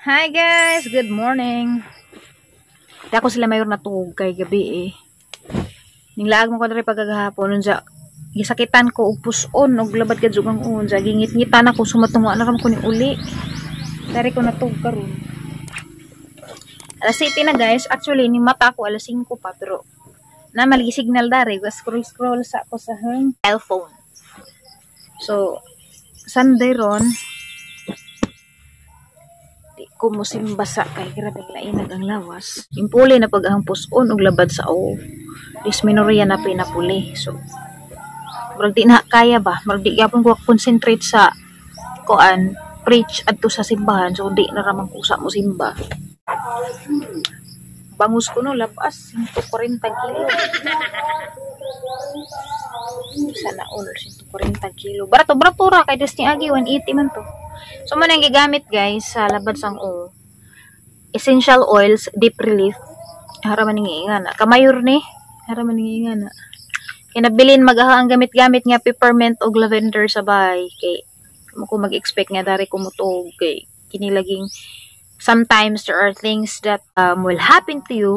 Hi guys, good morning. Di ako sila mayor natug kay gabi eh. Ning laag mo ko diri pagkagahapon unsa gisakitan ko og puson og labad ka jug ang unsa gingit-ngitan ako sumatungwa na ram ko ni uli. Dari ko natug karon. Alas 7 na guys. Actually ni mata ko alas 5 pa pero na maligi signal dari, scroll scroll sa ako sa cellphone. So Sunday ron ko musimba sa kay grabe lainag ang lawas. Impuli na pag ang puson og labad sa o. Dysmenorrhea na pinapuli. So murag di na kaya ba? Murag di gyapon ko concentrate sa kuan preach adto sa simbahan. So di na ramang kusa mo simba. Bangus ko no labas 140 kilo. Sana all 140 kilo. Barato barato ra kay des ni agi 180 man to. So mo nang gigamit guys sa labad sang o. Essential oils deep relief. Hara man ni ingana. Kamayor ni. Hara man ni ingana. Kay nabilin magaha ang gamit-gamit nga peppermint og lavender sa bahay kay mo ko mag-expect nga dari ko mutog kay kini laging sometimes there are things that will happen to you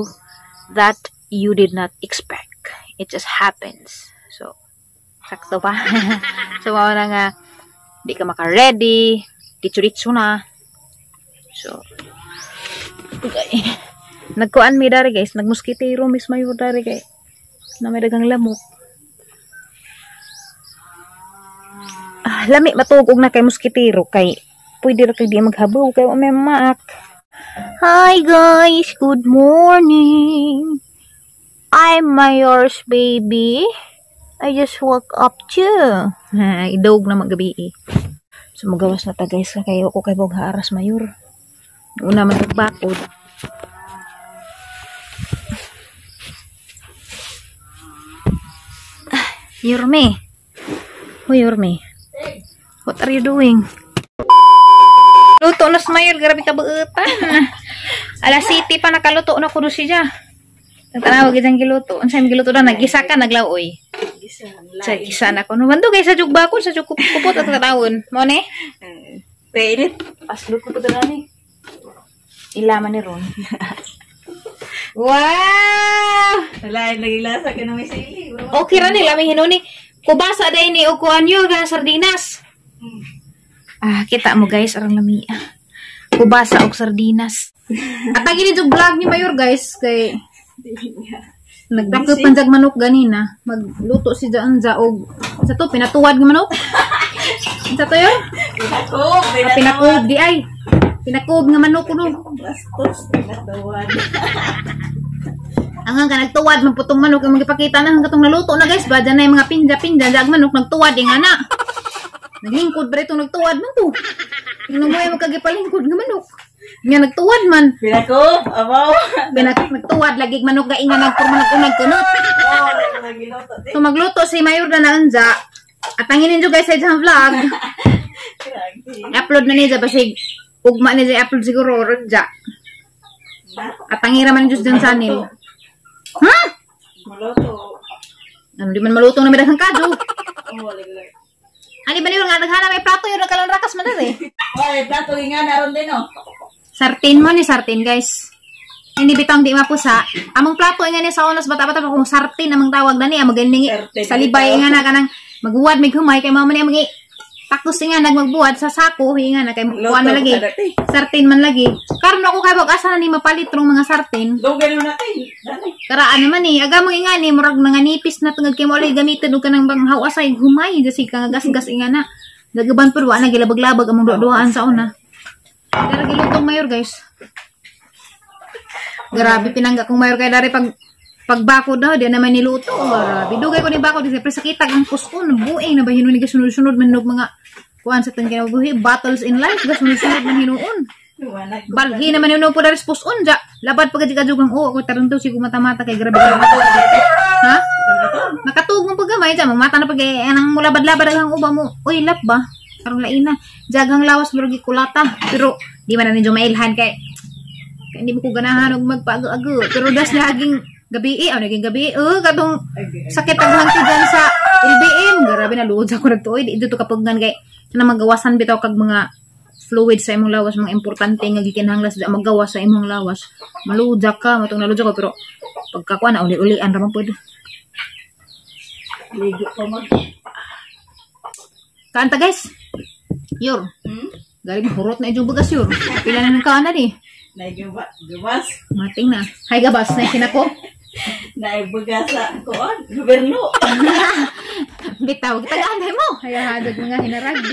that you did not expect. It just happens. So sakto pa. So mao na nga di ka maka-ready, ditso-ditso na. So okay. Nagkuan mi dari guys, nagmoskitero mis mayo dari kay na may dagang lamok. Ah, lami matuog og na kay moskitero kay pwede ra kay di maghabaw kay wa may maak. Hi guys, good morning. I'm Mayor's baby. I just woke up too. Ha, idog na magabi eh. So magawas na ta guys kay ko kay bog haras mayor. Una man nagbakod. Yorme. Hoy Yorme. What are you doing? Luto na sa mayor, grabe ka buutan. Alas 7 pa nakaluto na kuno siya. Tanaw gid ang giluto. Unsa imong giluto na nagisa ka naglaoy. Gisa. Sa gisa na kuno. Bando kay sa jug bakod sa jug kupot at katawon. Mo ni? Painit. Paslot ko po ni. Ilaman ni ron. Wow! Wala, nagilasa ka na may sili. Okay ra ni lami hinuni. Kubasa day ni og kuan yo gan sardinas. Ah, kita mo guys arang lami. Kubasa og sardinas. At tagi ni vlog ni Mayor guys kay nagdako panjag manok ganina. Magluto si Jaanza og sa to pinatuwad nga manok. Sa to yun? Pinakob. Ah, pinakob di ay. Pinakob nga manok kuno. Bastos, pinatuwad. Ang ka nagtuwad man putong manok ang magipakita na hanggatong naluto na guys ba dyan na yung mga pinja-pinja jag manok nagtuwad nga na. Naglingkod ba itong nagtuwad man to? Tingnan mo ay magkagipalingkod nga manok. Nga nagtuwad man. Pinakob, abaw. Nagtuwad lagi manok ga inga nagpurma nagunag kunot. Oh, nagiluto. So magluto si Mayor na naanza. At ang ininyo guys sa isang vlog. I-upload na niya basig ugma niya i-upload siguro ron ja. At ang hira man Diyos dyan channel. Ha? Maluto. Ano di man maluto na may daghang kadyo. Oh, lagi. Ani ba niyo nga daghana may plato yun nagkalang rakas man dere. Oy, plato nga naron din oh. Sartin mo ni sartin guys. Hindi bitang di mapusa. Among plato nga ni sa onas bata-bata pa kung sartin among tawag dani ang magaling sa libay nga na kanang magbuwad may humay kay mama niya magi takos nga nagmagbuwad sa sako nga na kay kuan man lagi. Sartin man lagi. Karon ako kay asa na ni mapalit rong mga sartin. Dugay na natin. Karaan naman eh. Aga mo nga ni murag mga nipis na tungod kay mo ulit gamiton og kanang bang hawasay humay dasi ka nga gas-gas nga na. Nagaban pero wa na gilabag-labag among duwa-duaan sa una. Dara gilutong mayor guys. Grabe pinangga kong mayor kay dari pag pagbako daw di naman niluto. Grabe dugay ko ni bako di pre sakitag ang pusko buing na ba hinuon ni sunod-sunod man og mga kuan sa tan kinabuhi battles in life gas sunod-sunod man hinuon. Balhi naman hinuon po dari puson ja. Labad pagka jud ang o ako taron daw sigo mata-mata kay grabe ka. Ha? Nakatug mo pag gamay ja mata na pag anang mulabad-labad ang uba mo. Uy lap ba? Karong laina. Jagang lawas murag gikulata pero di man na ninyo mailhan kay hindi mo ko ganahan og magpaago-ago. Pero das naging gabi eh, naging gabi eh, katong sakit ang hangti dyan sa LBM. Grabe na luod ako nagtuoy. Di dito kapag kay na magawasan bitaw kag mga fluid sa imong lawas, mga importante nga gikinahanglan sa magawas sa imong lawas. Maluja ka, matong naluja ko, pero pagkakuha na uli-ulian ra man pud. Ligo pa mag. Kaanta, guys. Yor, galing hurot na inyong bagas, yor. Pila na ng kaana ni. Naigaba, gabas. Mating na. Hay gabas na kinako. Naibaga sa kuan, gobyerno. Bitaw, tagaan mo. Hayahadog mga hinarag.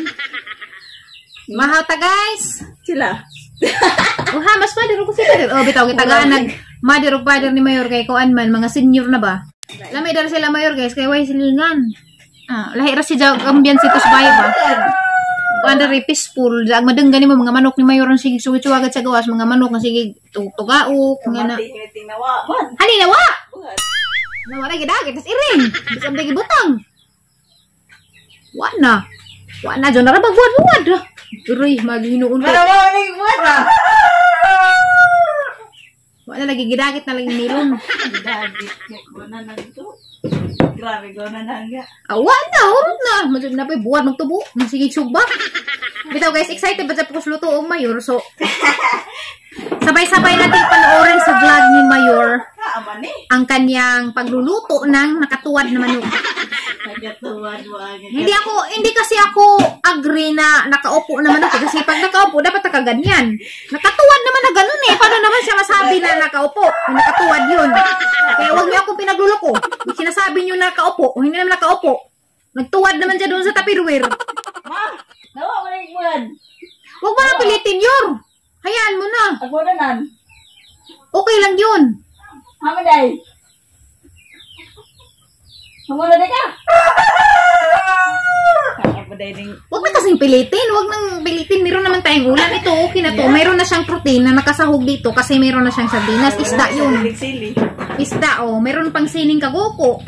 Mahaw ta, guys. Sila. Uha, mas father ko si father. Oh, bitaw gitagaan nag mother ug father ni Mayor kay kuan man, mga senior na ba. Lamay dara sila Mayor, guys, kay way silingan. Ah, lahi ra si Jag ambience ito sa bahay ba. Kuan diri peaceful, jag madenggan nimo mga manok ni Mayor ang sige suwit-suwagat sa gawas, mga manok nga sige tugaok nga na. Kamati nga tinawa man. Hani nawa. Buhat. Nawa ra gidagit tas iring. Bisag di gibutang. Wa na. Wa na jud na ra bagbuad-buad. Uy, maghinuon ko. Para ba ni buhat? Wa na lagi gidagit na lagi nilon. Dagit ko na nagto. Grabe ko na nangga. Awa na, hurot na. Madud na pa'y buwan magtubo. Sige, sugba. Bitaw guys, excited ba sa luto og Mayor? So, sabay-sabay natin panoorin sa vlog ni Mayor Kaaman ni. ang kanyang pagluluto ng nakatuwad na manok. Nagatuwad mo ang Hindi kasi ako agree na nakaupo na manok eh. Kasi pag nakaupo, dapat nakaganyan. Nakatuwad naman na ganun eh. Paano naman siya masabi na nakaupo? Kung nakatuwad yun. Kaya huwag niyo akong pinagluloko. Sinasabi niyo na nakaupo, o hindi naman nakaupo. Nagtuwad naman siya doon sa tupperware. Ma, nawa mo ni buhat. Huwag mo na pilitin, Yor. Hayaan mo na. Ako na nan. Okay lang yun. Mama day. Mama na day ka. Ako day ding Huwag na kasing pilitin. Huwag nang pilitin. Meron naman tayong ulam. Ito, okay na to. Meron na siyang protein na nakasahog dito kasi meron na siyang sardinas. Isda yun. Sili. Isda, oh. Meron pang sining kagoko.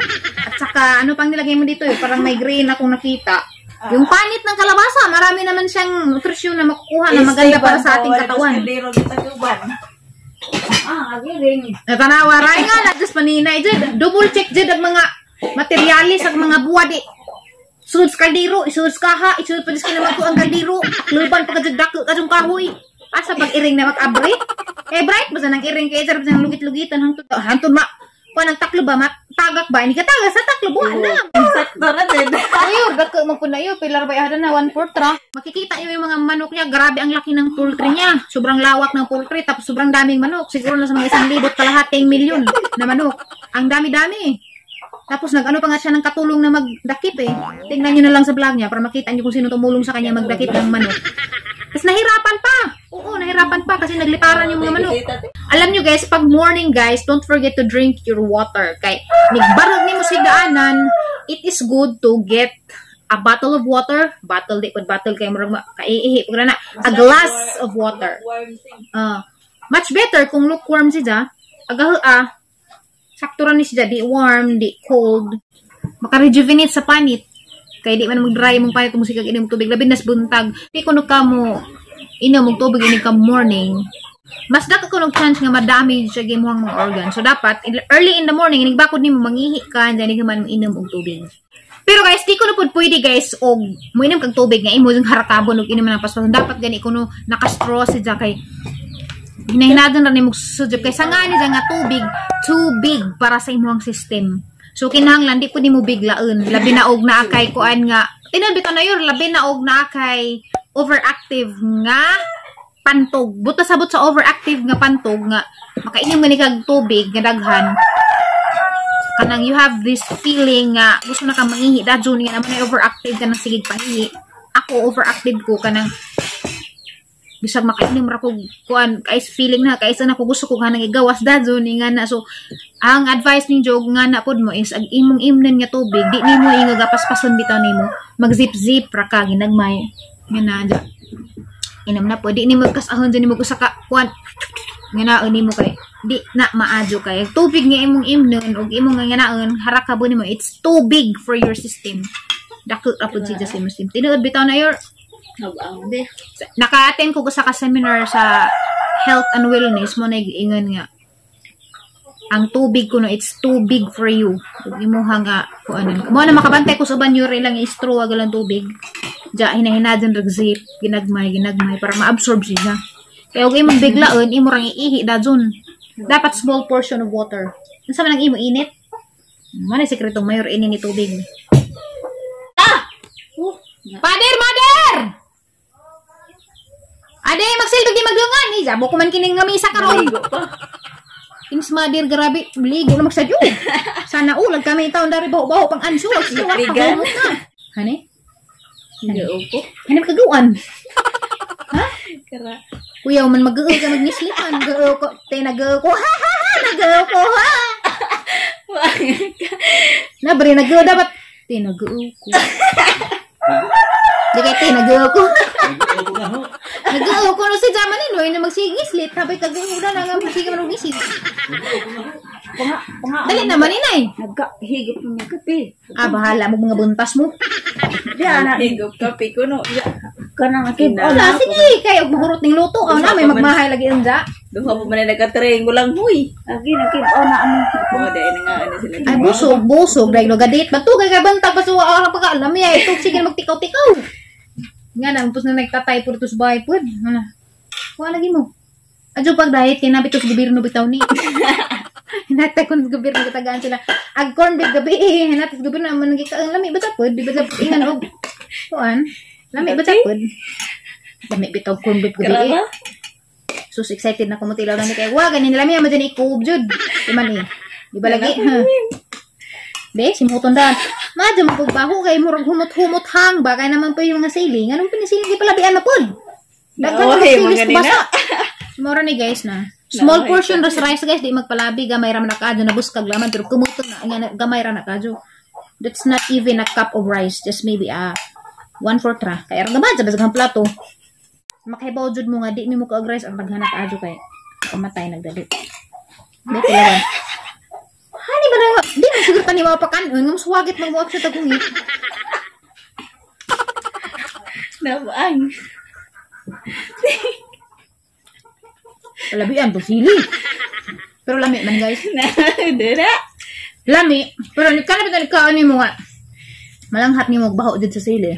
At saka, ano pang nilagay mo dito eh? Parang may green akong nakita. Yung panit ng kalabasa, marami naman siyang nutrisyon na makukuha na maganda para sa ating katawan. Ah, agiring. Natanawa, ray nga na, Diyos maninay, dyan. Double check dyan ang mga materyales, ang mga buwad eh. Sulod sa kaldero, isulod sa kaha, isulod pa diyos naman ko ang kaldero. Luban pa ka dyan, dako ka dyan kahoy. Asa pag iring na mag-abre? Eh, bright ba sa nang iring kaya sarap sa lugit-lugitan hangtod, hangtod ma, kuha ng taklo ba, matagak ba? Hindi ka taga sa taklo, buwan na. Sakto na din. Ayo, dako mo po na yun. Pilar ba na 1/4 ra. Makikita niyo yung mga manok niya. Grabe ang laki ng poultry niya. Sobrang lawak ng poultry. Tapos sobrang daming manok. Siguro nasa mga 1,500,000 na manok. Ang dami-dami. Tapos nag-ano pa nga siya ng katulong na magdakip eh. Tingnan niyo na lang sa vlog niya para makita niyo kung sino tumulong sa kanya magdakip ng manok. Tapos nahirapan pa. Oo, nahirapan pa kasi nagliparan yung mga manok. Alam nyo guys, pag morning guys, don't forget to drink your water. Kay nigbarog nimo sa daanan, it is good to get a bottle of water. Bottle, di pud bottle kay murag kaiihi pud na. A glass of water. Much better kung lukewarm siya. Agaho sakto ra ni siya, di warm, di cold. Maka-rejuvenate sa panit. Kay di man mag-dry mong panit kung musikag inom tubig labi nas buntag. Di kuno ka mo inom og tubig inig ka morning. Mas dako kuno chance nga ma-damage siya imong mga organ. So dapat early in the morning inig bakod nimo mangihi ka and then man mo inom og tubig. Pero guys, di ko na pud pwede guys og moinom kag tubig nga imo yung harakabon og inom ng paspason. Dapat gani kuno naka-straw siya kay hinahinadon ra nimo sujub kay sanga ni nga tubig too big para sa imong system. So kinahanglan di pud nimo biglaon. Labi na og naa kay kuan nga tinuod bitaw na yun, labi na og naa kay overactive nga pantog. Buta sabot sa overactive nga pantog nga makainom gani kag tubig nga daghan. Kanang you have this feeling nga gusto na ka mangihi dadyon nga naman ay overactive ka ng sigig pangihi. Ako overactive ko kanang bisag makainom ra ko kuan kay feeling na kay isa na ko gusto ko kanang igawas dadyon ni nga na. So ang advice ni Jog nga na pod mo is ag imong imnon nga tubig di nimo ingo gapaspason bitaw nimo, magzip-zip ra ka ginagmay nga na inom na po di nimo kasahon dyan nimo usa ka kuan nga naon nimo kay di na maadyo kay tubig nga imong imnon ug imong nga naon haraka bo nimo, it's too big for your system. Dako ra pud siya sa imong system. Tinuod bitaw na your naka-attend ko sa ka seminar sa health and wellness mo nag-ingon nga ang tubig kuno it's too big for you. Ug imuha nga kuanon. Mo na makabantay ko sa uban yuri lang straw ag lang tubig. Ja hinahina dyan rag zip, ginagmay, ginagmay para ma-absorb siya. Kaya og imong biglaon, imo rang iihi dajon. Dapat small portion of water. Unsa man ang imo init? Man ay sekretong mayor ini ni tubig. Ah! Father, mother! Ade, magsilbig di magdungan. Eh, jabo ko man kining nga misa karon. Ligo pa. Kinis mother, grabe. Ligo na magsadyo. Sana ulag kami taon dari baho-baho pang anso. Ligan. Na. Hani? Ligo ko. Hani kagawan? Kara. Kuya, man mag ka magnislipan. Gao ko, te nagao ko. Ha ha ha, nagao ko ha. Nabre nagao dapat. Te nagao ko. Di kay te nagao ko. Nagao ko no si Jaman ni no, ina magsigislit. Habay kagawa na nga magsige man og gisit. Panga, panga. Dali naman inay. Nagka, higop mo kape. Ah, bahala mo mga buntas mo. Di ana. Higop kape ko no. Kanang akib. Wala, sige. Kay og mahurot ning luto. Aw na, may magmahay lagi unja. Duha pa man nagka-train ko lang huy. Agi nakib na ano. Mga dahil nga ano sila. Ay, busog, busog. Dahil no, gadit. Matugay kay bantag pa suwa ang pagkaalam niya. Ito, sige na magtikaw-tikaw. Nga na, umpos na nagtatay puro to sa bahay po. Ano? Wala lagi mo. Adyo pag diet, kinabit to sa gobyerno bitaw ni. Hinatay ko sa gobyerno, katagaan sila. Ag corn beef gabi eh. Hinatay sa gobyerno, amo nagikaang lami ba sa pod? Di ba sa ingan og kuan? Lami ba sa pod? Lami bitaw corn beef gabi eh. Karama. Sus, excited na kumutilaw na ni kay wa ganin lami amo dyan ikuub jud. Di man eh. Di ba lagi? Ha? Be, simuton daan. Madyo mapagbaho kay murag humot-humot hang ba kay naman pa yung mga sili. Nganong pinisili di pala bian na pod. Daghan Naohe, na sili mga sa ganina. basa. Mora ni guys na. Small Naohe. portion ras rice guys, di magpalabi gamay ra man na kaadyo nabuskag laman pero kumuton na nga gamay ra na kaadyo. That's not even a cup of rice, just maybe a 1/4 ra. Kay ra gamay sa basag plato. Makahibaw jud mo nga di mi mo kaag rice ang daghan na kaadyo kay pamatay nagdali. Be tilawan. Hani ba na di man siguro tani mapakan ngam suwagit magmuak sa tagungit. Nabaang. Palabian to sili. Pero lami man guys. Na, dira. Lami, pero ni kana bitong kaon nimo nga. Malanghat nimo og baho jud sa sili.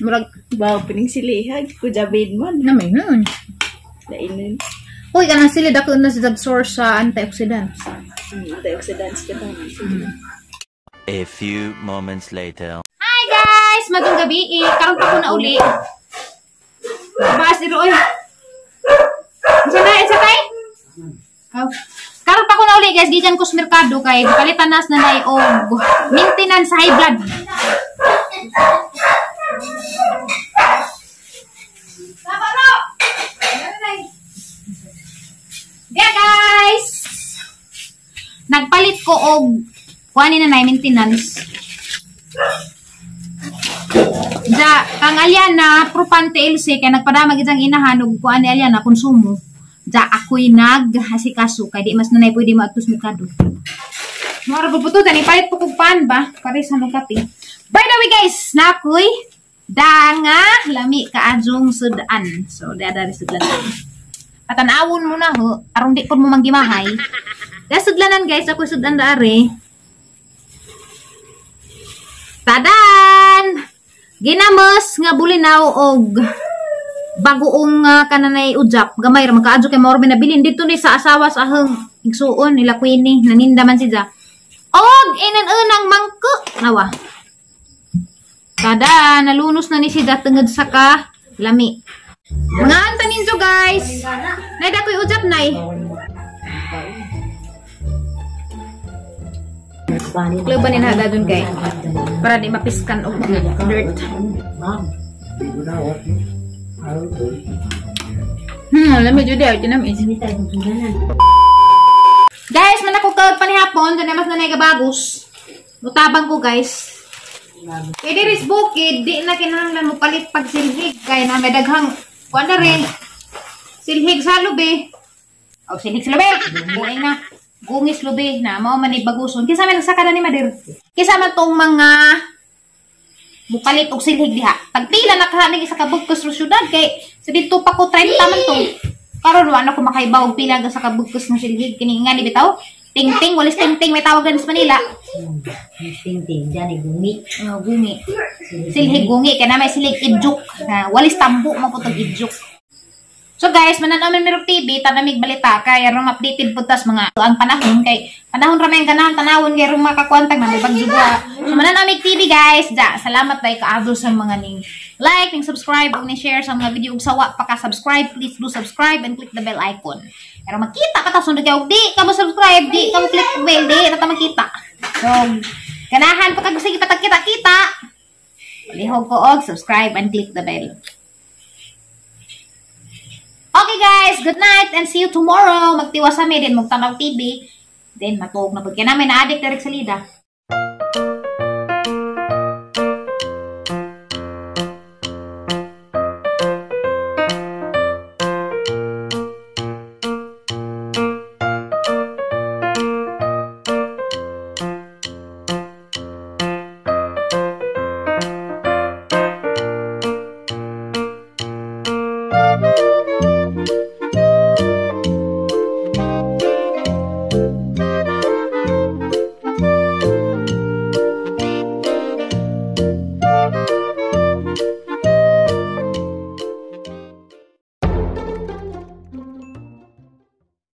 Murag Bawo pining silihag. Kujabid man. namay nun. Lainon. Uy, kanang sili dako na sa source sa antioxidants. Antioxidants ka pa. A few moments later. Hi guys! Madong gabi eh. Karon pa ko na uli. Baas dito oy. Isa na, isa tay? Oh. Karon pa ko na uli guys, gikan ko sa merkado kay palitan nas na nay og maintenance sa high blood. Yeah guys! Nagpalit ko og kuan ni na nay maintenance. Ja, kang Aliana, Propante LC, kay nagpadamag itang inahan og kuan ni Aliana, konsumo. Ja, ako'y naghasikaso, kay di mas nanay pwede maadto sa merkado. Mara po po tani palit po kog pan ba? Pares sa kape. By the way guys, nakoy danga lami kaadjong sudan. So, dada ri sudlanan. Patanawon mo na ho, aron di pud mo manggimahay. Da sudlanan guys, ako'y sudan daari. Tadan! Ginamos nga bulinaw og bagoong kananay ujap. Gamay ra magkaadyo kay maor nabilin dito ni sa asawa sa ahong igsuon nila Queenie naninda man siya. Og inan-unang mangko nawa. Tada, nalunos na ni siya tungod sa ka lami. Mga anta ninyo guys. Nay dakoy ujap nay. Kluban ni na dun kay para di mapiskan og mga dirt. Lami jud ay tinamis. Guys, man ako kag panihapon, dyan mas nanay kabagos. Mutabang ko guys. Kay diri sa bukid, di na kinahanglan mo palit pag silhig kay na may daghang kuan na rin. Silhig sa lubi. O silhig sa lubi. Buhay na. Gungis lubi na mao man ni baguson. Kinsa man nagsaka na ni Madir? Kinsa man tong mga mupalit og silhig diha. Tagpila na kahanig isa ka bugkos ro syudad kay sa dito pa ko 30 man to. Karon wa na ko makaibaw og pila sa ka bugkos ng silhig kini nga ni bitaw. Ting-ting, walis ting-ting, may tawag sa Manila. Ting-ting, dyan ay gumi. Oh, gungi. Silhig gungi kay na may silig idjuk. Na walis tambo mo putog idjuk. So guys, mananaw man mirog TV, tanamig balita kay aron updated pud tas mga ang panahon kay panahon ra may ganahan tanawon kay aron makakuantag na may bagjugwa. So mananaw mig TV, guys. Da, salamat dai kaadto sa mga ning like, ning subscribe ug ning share sa mga video ug sawa pa ka subscribe, please do subscribe and click the bell icon. Pero makita ka ta sunod kay og di ka mo subscribe, di ka mo click bell, di na ta makita. So ganahan pa kag sige patagkita-kita. Palihog ko og subscribe and click the bell. Okay guys, good night and see you tomorrow. Magtiwas kami din magtanaw TV. Then matuog na pud kay namin na-addict direct sa lida.